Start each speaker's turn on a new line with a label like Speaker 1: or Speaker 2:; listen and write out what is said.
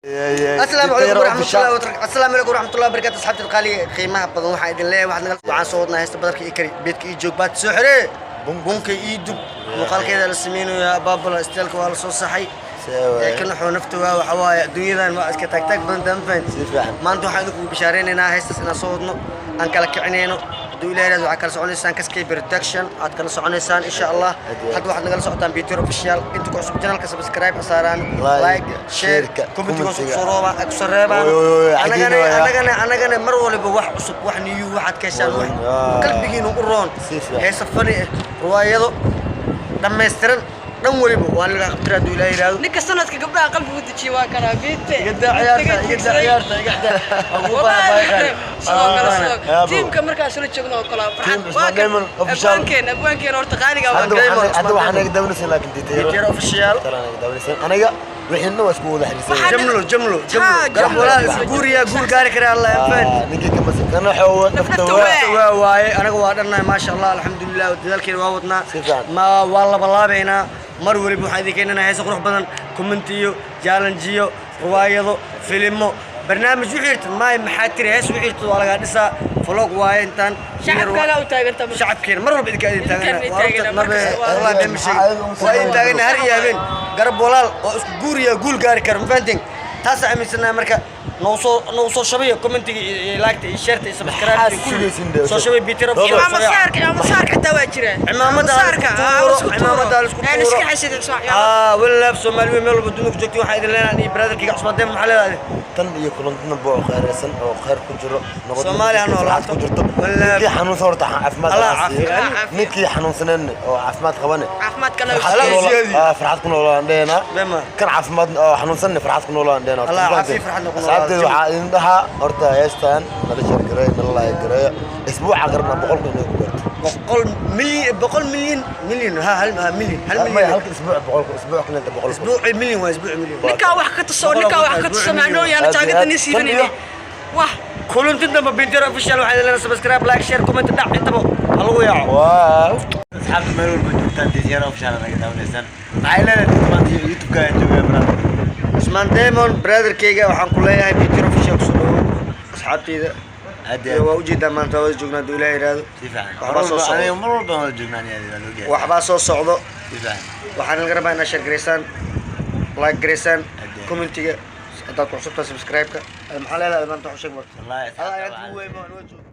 Speaker 1: Asalaamu calaykum waraxmatullahi wabarakatuh. Asalaamu calaykum waraxmatullahi wabarakatuh. Asxaabta qaaliga, qiimaha badan, waxaan idin leeyahay waxaan soo wadnaa heesta badarka ii kari, beedka ii joog, baad soo xiree, bunka ii dub. Muuqaalkeeda la sameynayaa, baabala isteelka waa la soo saxay. Ee kan wuxuu nafta waa waxa waaye, adduunyadan waa iska taagtaag badan taa, ma fahanti?
Speaker 2: Si fiican.
Speaker 1: Maanta waxaan idinku bishaareynayna heestaas inaan soo wadno, aan kala kicinayno. Hadduu Ilahay yiraahdo, waxaad kala soconaysaan Kaskey Production, aad kala soconaysaan insha Allah.
Speaker 2: Aad iyo aad.
Speaker 1: Hadda waxaad nagala socotaan Peter Official. Inta ku cusub channelka, subscribe saaraan,
Speaker 2: like,
Speaker 1: like, share,
Speaker 2: share-ka,
Speaker 1: commentiga
Speaker 2: commentiga.
Speaker 1: soo rooba, ku soo reebaan.
Speaker 2: Oy, oy, oy,
Speaker 1: anagana
Speaker 2: cajiib waaya.
Speaker 1: Anagana mar waliba wax cusub, wax new, waxaad ka heshaan, wax qalbigiina u roon,
Speaker 2: Si fiican.
Speaker 1: heesa fani ah, riwaayado dhammaystiran, dhan waliba waa laga qabtira hadduu Ilahay yiraahdo.
Speaker 3: Ninka sanadka gabdhaha qalbigu dejiye waa kanaa Biite.
Speaker 1: Iga daa ciyaarta, iga daa ciyaarta, iga daa. Ugu baahan baahan.
Speaker 3: Sidoo kale, sidoo
Speaker 2: Yaabo.
Speaker 3: tiimka markaan isla joogno oo kale farxad.
Speaker 2: Team
Speaker 3: Waa
Speaker 2: Usman
Speaker 3: kan
Speaker 2: Diamond Official.
Speaker 3: abwaankeen horta qaaliga waa
Speaker 2: Hadda
Speaker 3: kan.
Speaker 2: waxaan hadda waxaan naga daawanaysan laakiin
Speaker 1: Peter
Speaker 2: Peter
Speaker 1: Official.
Speaker 2: Naga daawanaysan aniga wixiina waa isku wada xiriirsan.
Speaker 1: Jamlo, jamlo, jamlo.
Speaker 3: Ha,
Speaker 1: garab
Speaker 3: jamlo.
Speaker 1: Walaal isku guuriya, guur gaari kara Allah anfaan.
Speaker 2: Ninkii kama kana xoowa nafta
Speaker 3: nafta
Speaker 2: waa.
Speaker 3: waa.
Speaker 1: Waa waaye, anaga waa dhannahay, maasha Allah, alxamdulilah, dadaalkeena waa wadnaa.
Speaker 2: Si fiican.
Speaker 1: Ma waa labalaabaynaa. Mar waliba waxaan idin keenanaa heese qurux badan, commentiyo, challengeyo, riwaayado, filimo, barnaamij wixii irtid maay maxaa tiri, hees wixii irtid waa lagaa dhisaa, vlog waaye intaan.
Speaker 3: Shacabkaaga u taagantaa marka.
Speaker 1: Shacabkeena mar walba idinka idin
Speaker 3: Idinkaan
Speaker 1: taagana.
Speaker 3: idin taagana,
Speaker 1: Nabe
Speaker 3: markas waa-
Speaker 1: wallahi been ma sheegin, waa idin taagana har iyo habeen, garab walaal oo isku guuriya, guul gaari kara, ma fahanteen? Taasaa aaminsanahay. Marka nagu soo shabayo commentiga iyo like-ta iyo share-ta iyo subscribe
Speaker 2: Maxaad
Speaker 1: iyo kulli.
Speaker 2: sugaysin dee?
Speaker 1: Soo shabay Peter
Speaker 2: Dodo.
Speaker 1: Official.
Speaker 3: Cimaamad saarka, cimaamad saarka xitaa waa jiraa.
Speaker 1: Cimaamada ha
Speaker 3: saarka
Speaker 1: la isku tuuro, cimaamada ha la isku
Speaker 3: aan
Speaker 1: tuuro.
Speaker 3: iska xasidin soo.
Speaker 1: Ah, walaal Soomaali weyn, meel walba dunida ku joogtay, waxaan idin leenahay iyo brotherkayga Cusmaan Deem, maxaa leedahay?
Speaker 2: Tan iyo kulantana boo khayraysan oo khayr ku jiro, nabad
Speaker 1: Soomaali ha
Speaker 2: ku jirto,
Speaker 1: noolaato.
Speaker 2: farxad ku jirto.
Speaker 1: Walaal.
Speaker 2: Ninkii xanuunsan horta caafimaad
Speaker 1: Allah
Speaker 2: Allah siiyo.
Speaker 1: caafiyo.
Speaker 2: Ninkii xanuunsaneen oo caafimaad qabane
Speaker 3: Caafimaadka la
Speaker 2: farxad ku
Speaker 1: Allah
Speaker 2: noola-
Speaker 1: siyaadiyo.
Speaker 2: Farxad ku noolaan dheena.
Speaker 1: Bema.
Speaker 2: Kan caafimaad oo xanuunsanne farxad ku noolaan dheena.
Speaker 1: Allah caafiyo, farxadna ku noolaado.
Speaker 2: Asxaabteeda waxaa idin dhahaa horta heestan nala share gareeyo, nala like gareeyo. Isbuuca qarna 100,000 inay ku gaarto.
Speaker 1: 100 milyan, 100 milyan, milyan, ha, hal ha milyan, hal
Speaker 2: maya
Speaker 1: milyan.
Speaker 2: Halka isbuuc 100,000, isbuuc kalenta 100,000.
Speaker 1: Isbuuci milyan waa isbuuci milyan.
Speaker 3: Ninkaa wax ka tuso, ninkaa wax ka tuso, macnooyaan
Speaker 2: Aad iyo
Speaker 3: jaakada
Speaker 2: aad.
Speaker 3: ni siibanayne
Speaker 2: Tan
Speaker 3: wah.
Speaker 1: Kulanti dambe, Peter Official waxaa idin leenahay subscribe, like, share, comment, dhac intaba ha lagu yaaco.
Speaker 2: Waaw.
Speaker 4: Asxaabta meel walba joogtaan, Desyara Official naga daawanaysaan. Maxay leedahay maanta YouTube-ka aan joogaya, brother?
Speaker 1: Cusmaan Demon, brotherkayga, waxaan ku leeyahay Peter Official kusoo dhawow asxaabteyda.
Speaker 4: Aad iyo
Speaker 1: iyo
Speaker 4: aad.
Speaker 1: Waa ujeedaa, maanta waa wada joognaa hadduu Ilaah yidhaahdo.
Speaker 4: Si fiican.
Speaker 1: Waxbaa soo socdo.
Speaker 4: Aniga mar walba waan joognaa, aniga waa loogahay.
Speaker 1: Waxbaa soo socdo.
Speaker 4: Si fiican.
Speaker 1: Waxaan laga rabaa inaad share garaysaan, like garaysaan,
Speaker 4: Aad iyo aad.
Speaker 1: commentiga haddaad ku cusubtahay, subscribe-ka. Maxaa leedahay maanta? Wax u sheeg marka.
Speaker 4: Wallahi
Speaker 1: Adaa
Speaker 4: asxaabta
Speaker 1: ayaad
Speaker 4: waxaan
Speaker 1: ugu weyn baa noo jooga.